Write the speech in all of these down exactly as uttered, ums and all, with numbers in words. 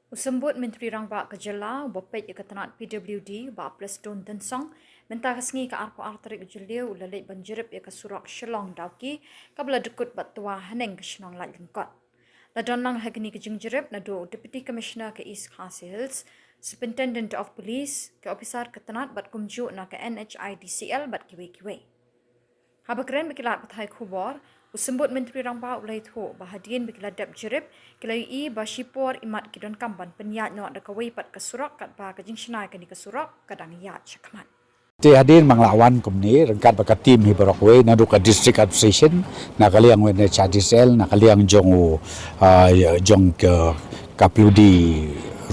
U Symbud Myntri Rangbah ka jylla uba peit ïa ka tnat P W D, Bah Prestone Tynsong, mynta ka sngi ka arphew ar tarik u Jylliew u la leit ban jurip ïa ka surok Shillong Dawki, kaba la dkut bad twa haneng ka shnong Laitlyngkot. La don lang ha kane ka jingjurip naduh u Deputy Commissioner ka East Khasi Hills, Superintendent of Police, ka ophisar ka tnat bad kumjuh na ka N H I D C L bad kiwei kiwei. Haba kren bad ki lad pathai khubor, u Symbud Myntri Rangbah u la ïathuh ba hadien ba ki la dep jurip, ki la ïohi ba shipor imat ki donkam ban pynïaid noh da kawei pat ka surok, katba ka jingshna ïa kane ka surok ka dang ïaid shakhmat. Te hadien ba nga la wan kumne ryngkat bad ka team hi baroh kawei, naduh ka District Administration, na ka liang u N H I D C L, na ka liang jong u, ah, jong ka, ka P W D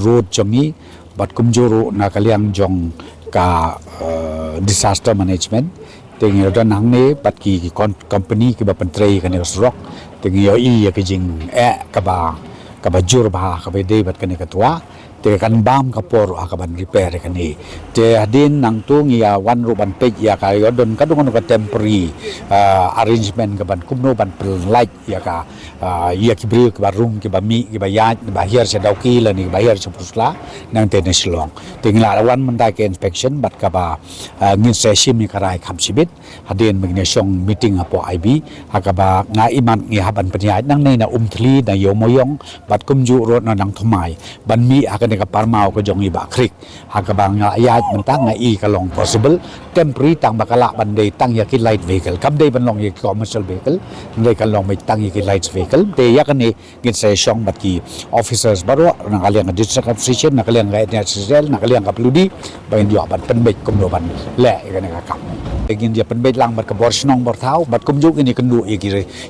Road jong ngi, bad kumjuh ruh na ka liang jong ka, eh, disaster management. Te ngi la don hangne bad ki, ki kon-, company kiba pyntrei ïa kane ka surok. Te ngi ïohi ïa ka jingeh kaba, kaba jur bha kaba ïadei bad kane ka twa. Te kan bam ka por ruh ha kaban repair ïa kane. Te hadien nangta ngi ïa wan ruh ban peit ïa ka, ïa don ka, don ka temporary, eh, arrangement kaban kumno ban pynlait ïa ka, ah, ïa ki briew kiba rung, kiba mih, kiba ïaid, kiba hiar sha Dawki lane kiba hiar sha Phursla, nangta na Shillong. Te ngi la wan mynta ka inspection bad kaba, ah, ngin sa shim ïa ka rai kham shibit hadien ba ngin ïa shong meeting hapoh I B, ha kaba nga imat ngi hap ban pynïaid nangne na Umthli, na Ïewmoïong, bad kumjuh ruh na Nangthymmai, ban mih ha kane ka parmaw ka jong i Bah Creek. Ha kaba nga ïaid mynta nga i ka long possible, temporary, tang ba ka lah ban dei tang ïa ki light vehicle. Kam dei ban long ïa ki commercial vehicle, hynrei kan long beit tang ïa ki light vehicle. Te ïa kane ngin sa shong bad ki officers baroh, na ka liang ka District Administration, na ka liang ka N H I D C L, na ka liang ka P W D, ba ngin ïoh ban pynbeit kumno ban leh ïa kane ka kam. Te ngin ïa pynbeit lang bad ka bor shnong bor thaw, bad kumjuh ngin ïa kynduh ïa ki,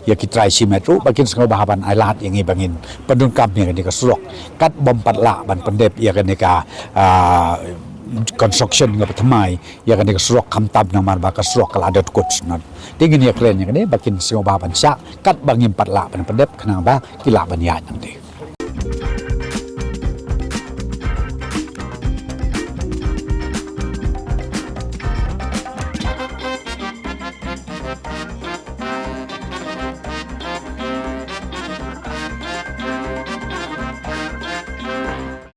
ïa ki trai shimet ruh, ba kin sngewbha ban ai lad ïa ngi ba ngin pyndonkam ïa kane ka surok. Katba ym pat lah ban pyndep ïa kane ka, ah, construction kaba thymmai ïa kane ka surok, khamtam namar ba ka surok ka la dep kut shnong. Te ngin ïa kren ïa kane ba kin sngewbha ban shah katba ngim pat lah ban pyndep khnang ba ki lah ban ïaid nangta.